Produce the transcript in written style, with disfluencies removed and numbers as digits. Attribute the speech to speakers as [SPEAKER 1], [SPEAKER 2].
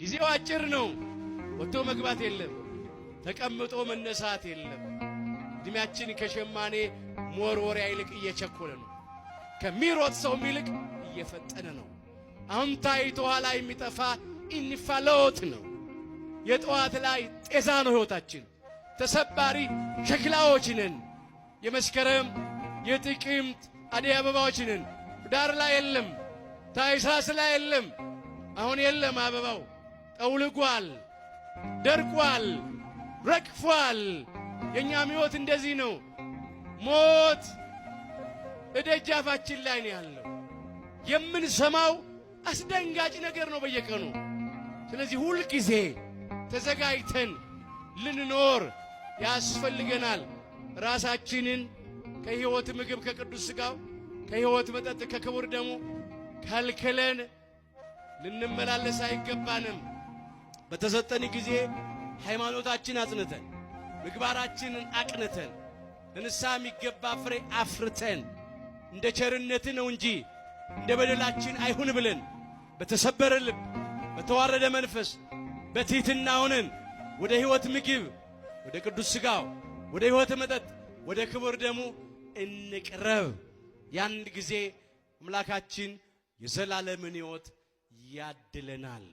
[SPEAKER 1] ጊዜው አጭር ነው። ወጥቶ መግባት የለም፣ ተቀምጦ መነሳት የለም። እድሜያችን ከሸማኔ መወርወሪያ ይልቅ እየቸኮለ ነው። ከሚሮጥ ሰውም ይልቅ እየፈጠነ ነው። አሁን ታይቶ ኋላ የሚጠፋ እንፋሎት ነው። የጠዋት ላይ ጤዛ ነው ሕይወታችን። ተሰባሪ ሸክላዎች ነን። የመስከረም የጥቅምት አደይ አበባዎች ነን። ዳር ላይ የለም፣ ታኅሳስ ላይ የለም። አሁን የለም፣ አበባው ጠውልጓል፣ ደርቋል፣ ረግፏል። የእኛም ሕይወት እንደዚህ ነው። ሞት እደጃፋችን ላይ ነው ያለው። የምንሰማው አስደንጋጭ ነገር ነው በየቀኑ። ስለዚህ ሁል ጊዜ ተዘጋጅተን ልንኖር ያስፈልገናል። ራሳችንን ከሕይወት ምግብ ከቅዱስ ሥጋው፣ ከሕይወት መጠጥ ከክቡር ደሙ ከልክለን ልንመላለስ አይገባንም። በተሰጠን ጊዜ ሃይማኖታችን አጽንተን፣ ምግባራችንን አቅንተን፣ ለንስሐ የሚገባ ፍሬ አፍርተን፣ እንደ ቸርነት ነው እንጂ እንደ በደላችን አይሁን ብለን፣ በተሰበረ ልብ፣ በተዋረደ መንፈስ፣ በትሕትና ሆነን ወደ ሕይወት ምግብ፣ ወደ ቅዱስ ሥጋው፣ ወደ ሕይወት መጠጥ፣ ወደ ክቡር ደሙ እንቅረብ። ያን ጊዜ አምላካችን የዘላለምን ሕይወት ያድለናል።